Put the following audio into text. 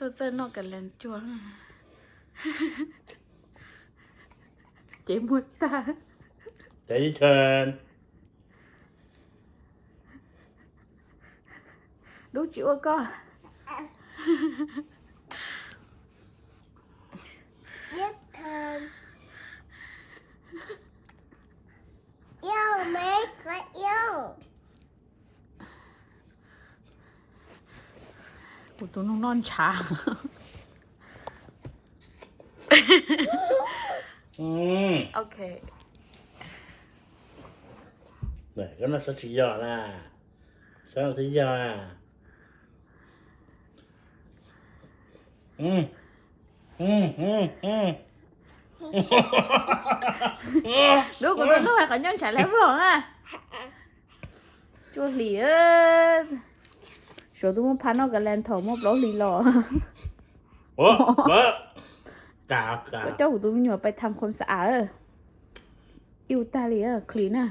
ໂຕເຈີນອກກັນແລ່ນຈົວ ເຈໝົດຕາ Daddy turn. ລູກຈິອ້ວກກໍ Your turn. Yo, make it yo. ກູໂຕນຸ່ງນອນຊາ. ອືມ ໂອເຄ ແບບນັ້ນ ສະຊິຢໍນະ ສະຊິຢໍນະ. ອືມ ອືມ ອືມ ອືມ ດູກູໂຕນຸ່ ໃຫ້ເຂົາຍ້ອນສາຍແລ້ວບໍ່ອະ ຈູລີເອີຍ. ຊວນຕູ່ມາພານ້ອງກັນແລ່ນຖອກມອບລ້ອລີຫຼໍ່ ໂອ້ ເບີ ກາ ກາ ເຈົ້າຕູ່ມາຍົວໄປທຳຄວາມສະອາດເອີ ອິວຕາລີເອີ ຄລີນນະ.